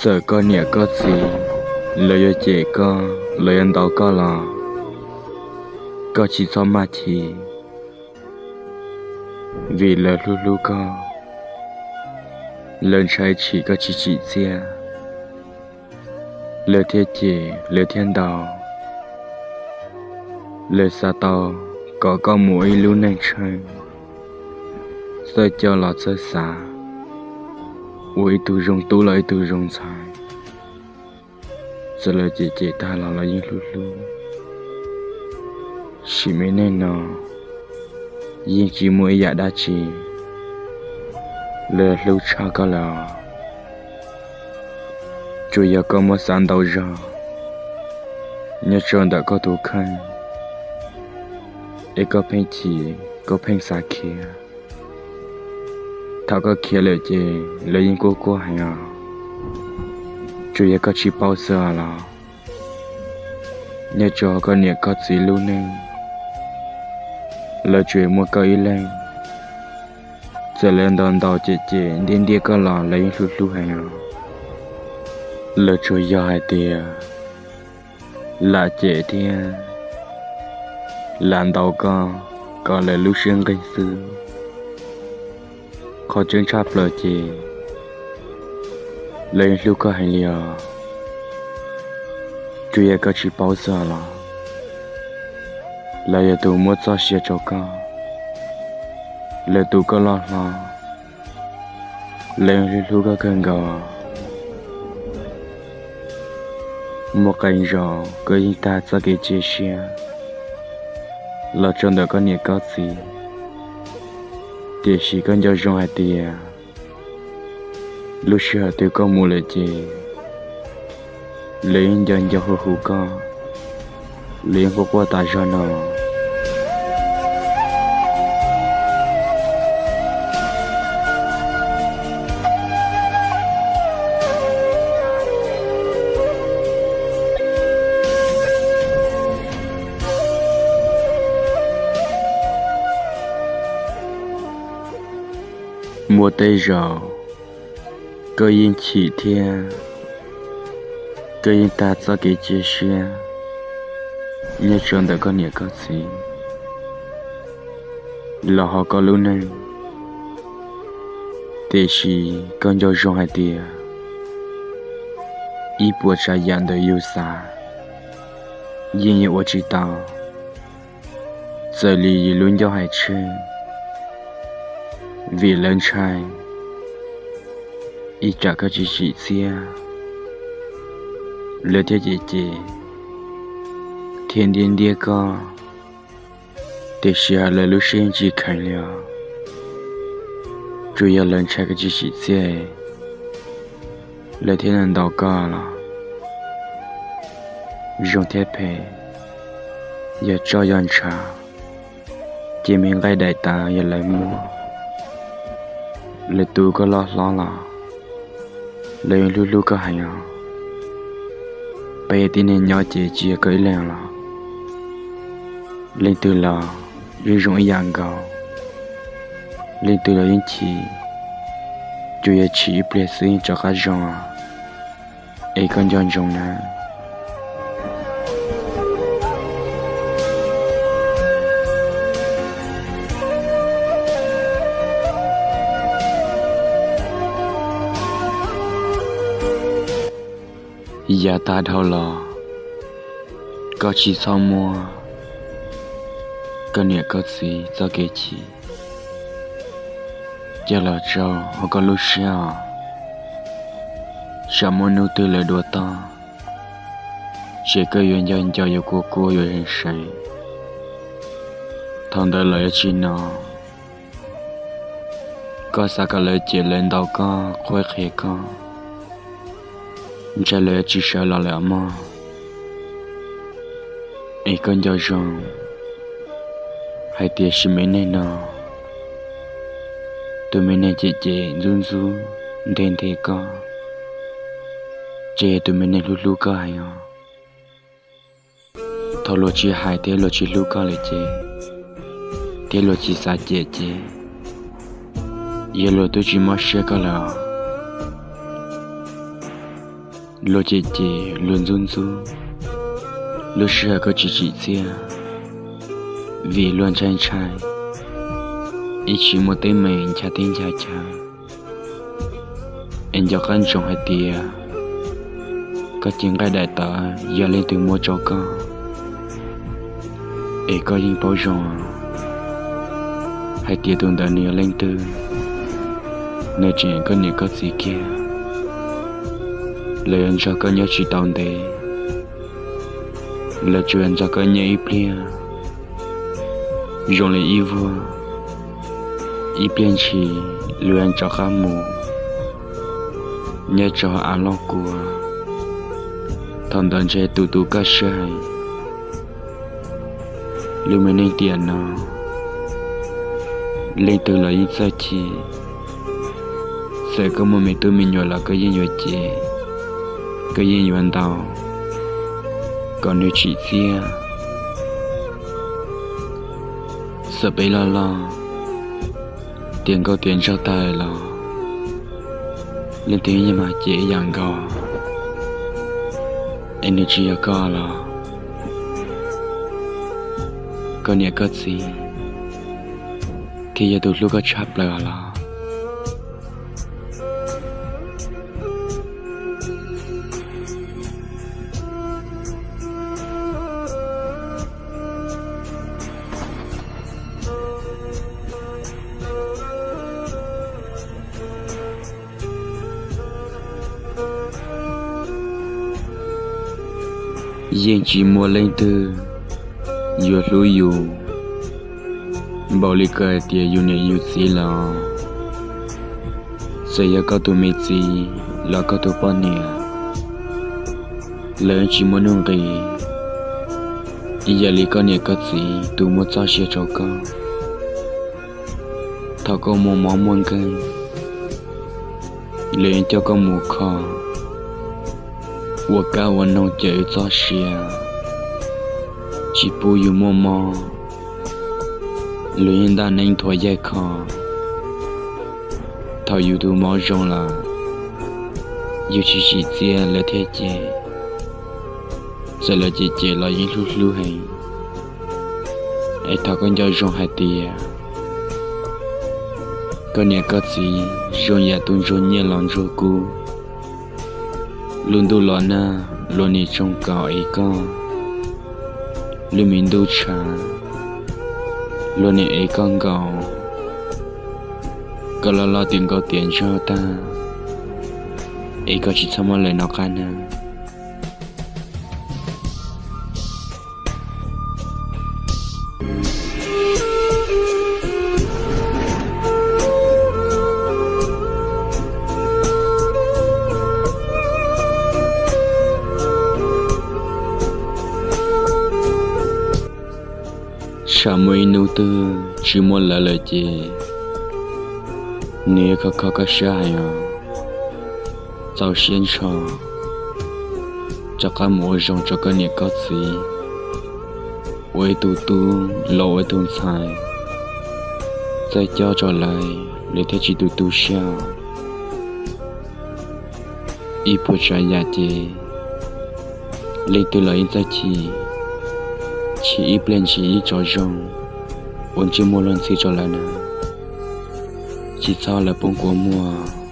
Txawm koj niam koj txiv lawv yuav cem koj, lawv yuav ntaus koj los koj tsis txhob maj chim, vim lawv hlub hlub koj, lawv ntshai tshim koj tsis tsim txiaj, lawv thiaj cem, lawv thiaj ntaus. Lawv xav tau kom koj mus ua ib lub neej tsheej, txawj coj los txawj xav, ua ib tug zoo tub los ib tug zoo ntxhais. Txawm lawv cem cem tag los lawv yeej hlub hlub. Sim me neej no yeej tsis muaj ib yam dab tsi lawv hlub tshaj koj lawm. Tsuas yog koj muab xav ntau zog nyob rau ntawm koj tus kheej, es koj pheej chim, koj pheej xav khiav. Thaum koj khiav lawm ces lawv yeej quaj quaj heev os. Tsuas yog koj tsis paub xwb los, nyob rau koj niam koj txiv lub neej, lawv tsuas muaj koj ib leeg. Txawm lawv ntaus ntaus cem cem ntiab ntiab koj los lawv yeej hlub hlub heev os. Lawv tsuas yog hais tias lam cem thiab lam ntaus koj kom lawv lub siab nqig xwb. Qhov tseeb tshaj plaws ces lawv yeej hlub koj heev li os. Tsuas yog koj tsis paub xwb los, lawv yog tus muab txoj sia rau koj, lawv tu koj loj hlob, lawv yeej hlub hlub koj kawg nkaus. Muaj qee zaus koj yeej tag txoj kev cia siab los rau ntawm koj niam koj txiv, tiam sis koj nco zoo hais tias lub sij hawm twg koj mus lawm ces lawv yeej nco nco hu hu koj, lawv yeej quaj quaj tas zog no. Muaj tej zaum koj yeej chim thiab koj yeej tag txoj kev cia siab nyob rau ntawm koj niam koj txiv los hauv koj lub neej, tiam sis koj nco zoo hais tias ib puas tsav yam ntawm yus xav yeej yuav ua tsis tau. Txawm li yus lub ncauj hais tseg, vim lawv ntshai ib tsam koj tsis tsim txiaj, lawv thiaj cem cem thiab ntiab ntiab koj, tiam sis lawv lub siab yeej tsis kheev li os. Tsuas yog lawv ntshai koj tsis tsim txiaj, lawv thiaj ntaus koj los zoo thiab phem, yog tsoj yog ntshav, ces me nqaij daim taw yog lawv muab, lawv tu koj loj hlob los lawv yeej hlub hlub koj heev os. Peb tib neeg nyob ces tsis yog koj ib leeg los, leej twg los yeej zoo ib yam nkaus, leej twg los yeej chim, tsuas yog chim ib pliag xwb yeej rov qab zoo os. Es koj nco ntsoov na. Yav tag dhau los, koj tsis txhob muab koj niam koj txiv txoj kev chim coj los rau hauv koj lub siab os. Tsam muaj hnub twg lawv dua toj, ces koj yuav nco nco yuav kua kua yuav zeem seev. Thaum ntawd lawv yuav tsis hnov. Koj xav kom lawv cem lawv ntaus koj qhuab qhia koj, ntshai lawv yuav tsis sawv los lawm os mog. Es koj nco zoo hais tias sim me neej no, tus me neeg cem cem ntxub ntxub nthe nthe koj, ces yog tus me neeg hlub hlub koj heev os. Thaum luag tsis hais thiab luag tsis hlub koj lawm ces, thiab luag tsis xav cem ces, yog luag twb tsis mob siab koj lawm os. Luag cem cem, luag ntxub ntxub, lub sij hawm koj tsis tsim txiaj, vim luag ntshai ntshai, ib tsis muaj teeb meem ncha teb ncha chaw. Es nco qab ntsoov hais tias koj cev nqaij daim tawv yog leej twg muab rau koj, es koj yeej paub zoo hais tias tus ntawd nws yog leej twg. Nws tseem koj niam koj txiv kiag, lawv yuav nrog koj nyob tsis tau ntev, lawv tsuas yog nrog koj nyob ib pliag zoo li ib vuag, ib pliag ntshis luag yuav rov qab mus nyob rau av loj kua. Thaum ntawd ntshe tus tus koj siab heev. Lub me neej tiam no, leej twg los yeej txawj chim. Txawm koj muaj me tub me nyuam los koj yeej yuav cem, koj yeej yuav ntaus kom nws tsim txiaj. Txawm peb loj loj, tiav nkauj tiav nraug tag lawm los leej twg yeej mag cem ib yam nkaus. Es nws tsis yog koj los koj niam koj txiv thiaj yog tus hlub koj tshaj plaws los? Yeej tsis muaj leej twg yuav hlub yus npaum li koj hais tias yus niam yus txiv los, txawm yog koj tus me txiv los koj tus poj niam, lawv yeej tsis muaj nuj nqis ib yam li koj niam koj txiv tus muaj txoj sia rau koj. Thaum koj muaj mob muaj nkeeg, lawv yeej coj koj mus kho, ua kab ua noog cawm txoj sia, tsis pub yus muaj mob, lawv yeej ntaj neeb nthuav yaig kho. Thaum yus tus mob zoo lawm, yus tsis tsim txiaj lawv thiaj cem, txawm lawv cem cem los yeej hlub hlub heev. Es thov koj nco zoo hais tias koj niam koj txiv zoo yam tus ntsuag nyiaj los ntsuag kub. Lub ntuj los nag luag nim tsoo kaum ev koj, lub me ntuj tshav luag nim ev koj nkaus. Koj loj loj tiav nkauj tiav nraug tag, es koj tsis txhob muab lawv nov qab nawb. Tsam muaj ib hnub twg tsis muaj lawv lawm ces nws yuav kho kho koj siab heev os. Txaus siab ntsho, rov qab mus ua zoo rau koj niam koj txiv, ua ib tug tub los ua ib tug ntxhais, txawj cob rau lawv, lawv thiaj tsis tu tu siab. Ib puas tsav yam ces leej twg los yeej txawj chim, chim ib pliag ntshis ib tso zoo, ua ntsej muag luag ntxhi rau lawv na, tsis txhob lawv poob kua muag.